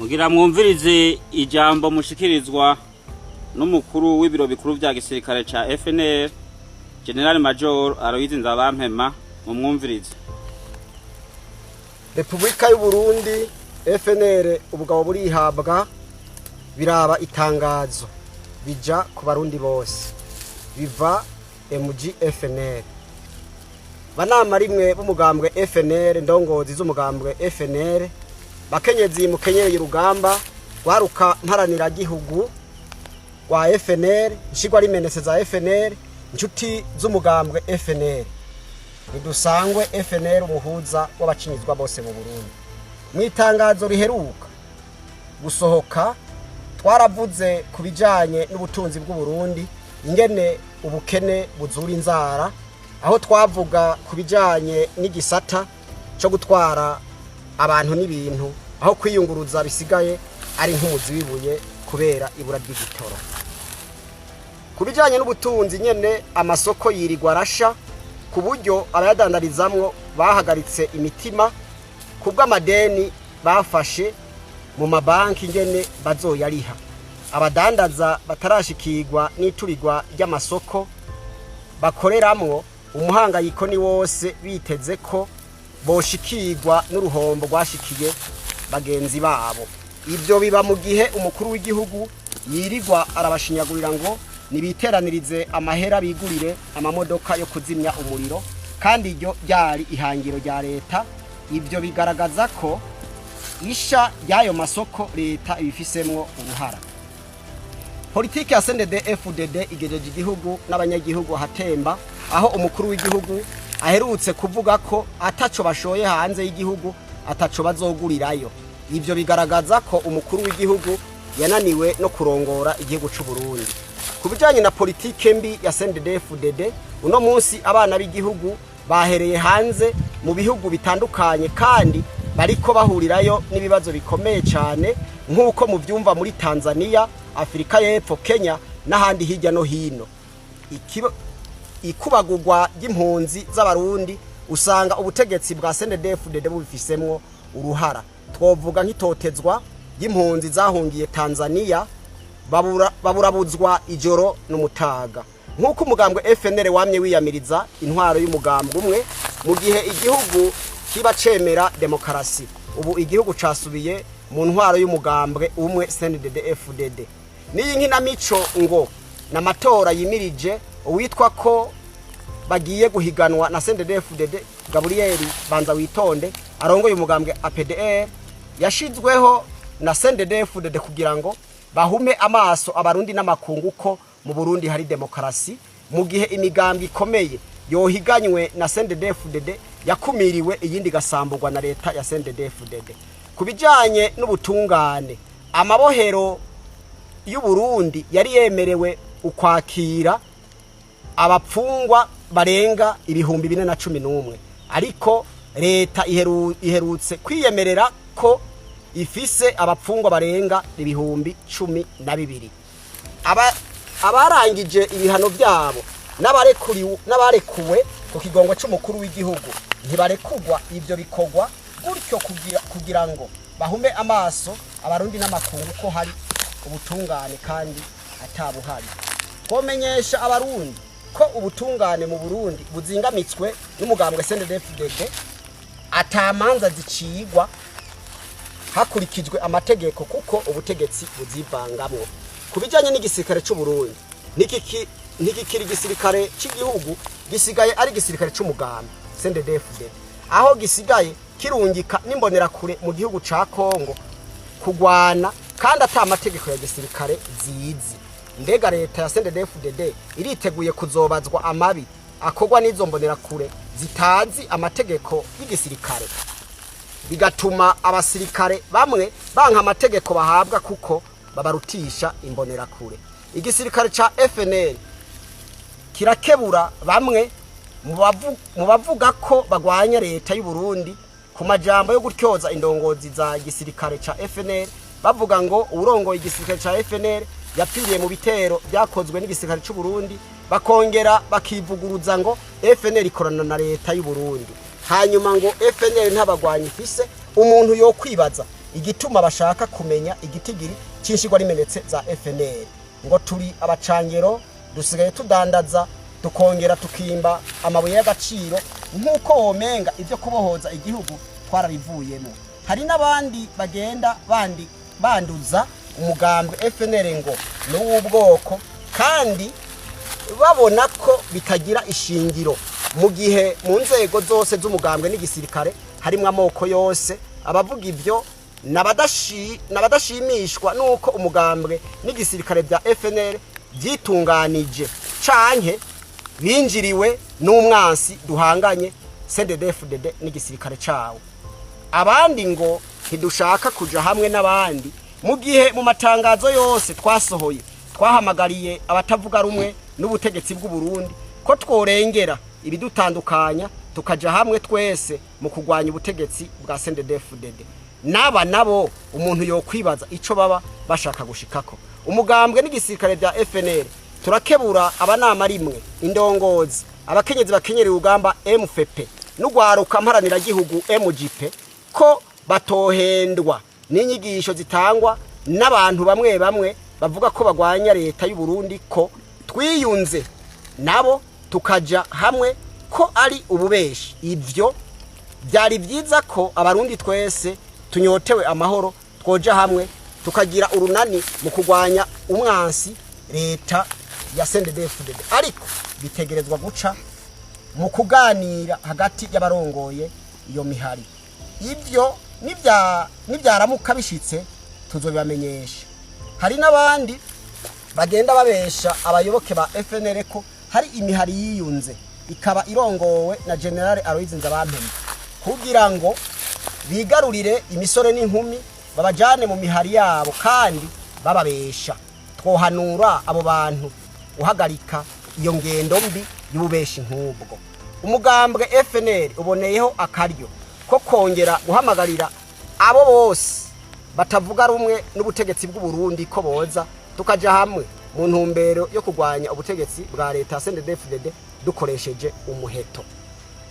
Mugira mwumvirize ijambo mushikirizwa n'umukuru w'ibiro bikuru vya gisirikare ca FNL, Général Major Aloys Nzabampema. Mumwumvirize. Repubulika y'u Burundi, FNL, ubugabo burihabwa. Biraba itangazo bija ku Barundi bose, biva MG FNL. Banama rimwe b'umugambwe FNL, ndongozi z'umugambwe FNL, bakenyezi mukenyereye urugamba, rwaruka mparanira gihugu rwa FNL, nshigwa rimenese za FNL, inshuti z'umugambwe FNL, nidusangwe FNL, umuhuza w'abacinyizwa bose mu Burundi. Mu itangazo riheruka gusohoka twaravuze ku bijanye n'ubutunzi bw'u Burundi, ingene ubukene buzura inzara, aho twavuga ku bijanye n'igisata cyo gutwara abantu n'ibintu, aho kwiyunguruza bisigaye ari nk'umuzi w'ibuye kubera ibura ry'igitoro. Ku bijanye n'ubutunzi nyene, amasoko yirirwa arasha ku buryo abayadandarizamwo bahagaritse imitima kubw'amadeni bafashe mu mabanki, ingene bazoyariha. Abadandaza batarashikirwa n'iturirwa ry'amasoko bakoreramwo, umuhangayiko ni wose, biteze ko boshikirwa n'uruhombo rwashikiye bagenzi babo. Ibyo biba mu gihe umukuru w'igihugu yirirwa arabashinyagurira ngo nibiteranirize amahera bigurire amamodoka yo kuzimya umuriro, kandi iryo ryari ihangiro rya leta. Ibyo bigaragaza ko isha ry'ayo masoko leta ibifisemwo uruhara. Politiki ya CNDD FDD igejeje igihugu n'abanyagihugu ahatemba, aho umukuru w'igihugu aherutse kuvuga ko ataco bashoye hanze y'igihugu ataco bazogurirayo. Ivyo bigaragaza ko umukuru w'igihugu yananiwe no kurongora igihugu c'u Burundi. Ku bijanye na politike mbi ya CNDD-FDD, uno munsi abana b'igihugu bahereye hanze mu bihugu bitandukanye, kandi bariko bahurirayo n'ibibazo bikomeye cyane, nk'uko muvyumva muri Tanzania, Afurika y'Epfo, Kenya n'ahandi hirya no hino. Ikubagurwa ry'impunzi z'Abarundi usanga ubutegetsi bwa CNDD-FDD bubifisemwo uruhara. Twovuga nk'itotezwa ry'impunzi zahungiye Tanzania, baburabuzwa ijoro n'umutaga. Nk'uko umugambwe FNL wamye wiyamiriza intwaro y'umugambwe umwe mu gihe igihugu kiba cemera demokarasi, ubu igihugu casubiye mu ntwaro y'umugambwe umwe, CNDD FDD. N'iyi nkinamico ngo n'amatora yimirije, uwitwa ko bagiye guhiganwa na CNDD-FDD, Gabriel Banza Witonde, arongoye umugambwe APDR, yashizweho na CNDD-FDD kugira ngo bahume amaso Abarundi n'amakungu ko mu Burundi hari demokarasi, mu gihe imigambwe ikomeye yohiganywe na CNDD-FDD yakumiriwe, iyindi igasamburwa na leta ya CNDD-FDD. Ku bijanye n'ubutungane, amabohero y'u Burundi yari yemerewe ukwakira abapfungwa barenga 4011, ariko leta iherutse kwiyemerera ko ifise abapfungwa barenga 12000. Abarangije ibihano byabo n'abarekuwe ku kigongo c'umukuru w'igihugu ntibarekugwa. Ivyo bikorwa gutyo kugira ngo bahume amaso Abarundi n'amakungu ko hari ubutungane kandi atabuhari. Twomenyesha Abarundi ko ubutungane mu Burundi buzingamitswe n'umugambwe CNDD-FDD, atamanza zicigwa hakurikijwe amategeko kuko ubutegetsi buzivangamwo. Ku bijanye n'igisirikare c'u Burundi, ntikikiri igisirikare c'igihugu, gisigaye ari igisirikare c'umugambi CNDD-FDD, aho gisigaye kirungika n'imbonerakure mu gihugu ca Kongo kugwana kandi ata amategeko ya gisirikare zizi. Mbega leta ya CNDD-FDD iriteguye kuzobazwa amabi akorwa n'izo mbonerakure zitazi amategeko y'igisirikare, bigatuma abasirikare bamwe banka amategeko bahabwa kuko babarutisha imbonerakure? Igisirikare ca FNL kirakebura bamwe mu bavuga ko bagwanya leta y'u Burundi ku majambo yo gutyoza indongozi za gisirikare ca FNL, bavuga ngo uwurongoye igisirikare ca FNL yapfiriye mu bitero byakozwe n'igisirikare c'u Burundi, bakongera bakivuguruza ngo FNL ikorana na leta y'u Burundi, hanyuma ngo FNL ntabagwanyi ifise. Umuntu yokwibaza Igituma bashaka kumenya igitigiri c'inshigwa rimenetse za FNL. Ngo turi abacangero, dusigaye tudandaza, tukongera tukimba amabuye y'agaciro, nk'uko womenga ibyo kubohoza igihugu twarabivuyemo. Hari n'abandi bagenda bandi banduza umugambwe FNL ngo ni uw'ubwoko, kandi babona ko bitagira ishingiro, mu gihe mu nzego zose z'umugambwe n'igisirikare harimo amoko yose. Abavuga ibyo n'abadashimishwa n'uko umugambwe n'igisirikare bya FNL byitunganije, canke binjiriwe n'umwansi duhanganye, CNDD-FDD n'igisirikare cawo. Abandi ngo ntidushaka kuja hamwe n'abandi, mu gihe mu matangazo yose twasohoye twahamagariye abatavuga rumwe n'ubutegetsi bw'u Burundi ko tworengera ibidutandukanya, tukaja hamwe twese mu kurwanya ubutegetsi bwa CNDD-FDD. N'aba nabo umuntu yokwibaza ico baba bashaka gushikako. Umugambwe n'igisirikare bya FNL turakebura abanama rimwe, indongozi, abakenyezi bakenyereye urugamba MFP n'ugwaruka mparaniragihugu MGP, ko batohendwa n'inyigisho zitangwa n'abantu bamwe bamwe bavuga ko bagwanya leta y'u Burundi, ko twiyunze nabo tukaja hamwe ko ari ububeshi. Ivyo byari byiza ko Abarundi twese tunyotewe amahoro twoja hamwe, tukagira urunani mu kurwanya umwansi, leta ya CNDD-FDD, ariko bitegerezwa guca mu kuganira hagati y'abarongoye iyo mihari. Ibyo nibyaramuka bishitse tuzobibamenyesha. Hari n'abandi bagenda babesha abayoboke ba FNL ko hari imihari yiyunze, ikaba irongowe na General Aloys Nzabampema, kugira ngo bigarurire imisore n'inkumi, babajane mu mihari yabo kandi bababesha. Twohanura abo bantu guhagarika iyo ngendo mbi y'ububeshi nk'ubwo. Umugambwe FNL uboneyeho akaryo ko kongera guhamagarira abo bose batavuga rumwe n'ubutegetsi bw'u Burundi ko boza tukaja hamwe mu ntumbero yo kurwanya ubutegetsi bwa leta ya CNDD-FDD dukoresheje umuheto.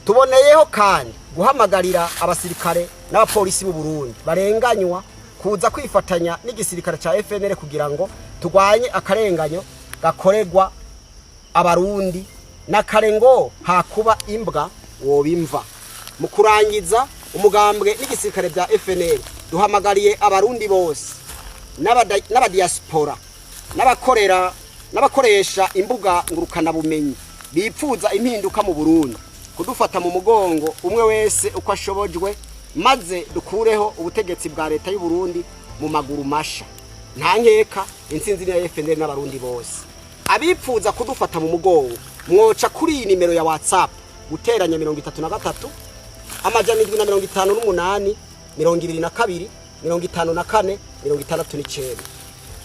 Tuboneyeho kandi guhamagarira abasirikare n'abapolisi b'u Burundi barenganywa kuza kwifatanya n'igisirikare ca FNL kugira ngo turwanye akarenganyo gakorerwa Abarundi. Na kare ngo hakuba imbwa wobimva. Mu kurangiza, umugambwe n'igisirikare bya FNL duhamagariye Abarundi bose n'abadiaspora n'abakorera n'abakoresha imbuga ngurukanabumenyi bipfuza impinduka mu Burundi kudufata mu mugongo, umwe wese uko ashobojwe, maze dukureho ubutegetsi bwa leta y'u Burundi mu maguru masha. Nta nkeka, intsinzi ni ya FNL n'Abarundi bose. Abipfuza kudufata mu mugongo mwoca kuri iyi nimero ya WhatsApp: guteranya 33 758 22 54 69,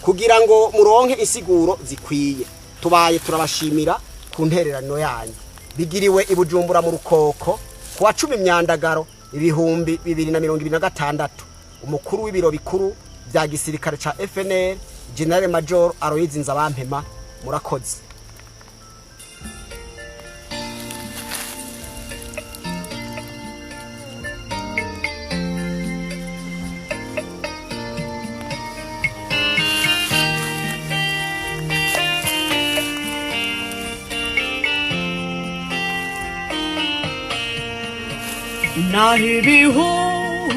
kugira ngo muronke insiguro zikwiye. Tubaye turabashimira ku ntererano yanyu. Bigiriwe i Bujumbura mu Rukoko kuwa 10 Myandagaro 2026. Umukuru w'ibiro bikuru bya gisirikare ca FNL, General Major Aloys Nzabampema. Murakoze. Naho ibihuta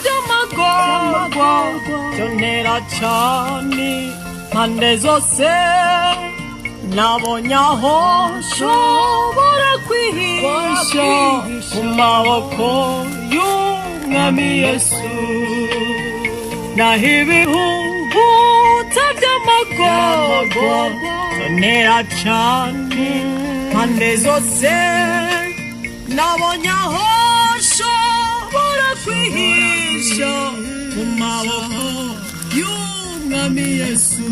by'amagorwa byonera cane mpande zose, nabonye aho nshobora kwihisha mu maboko y'Umwami Yesu. Naho ibihuta by'amagorwa byonera cane mpande zose, nabonye aho nshobora kwihisha mu maboko y'Umwami Yesu.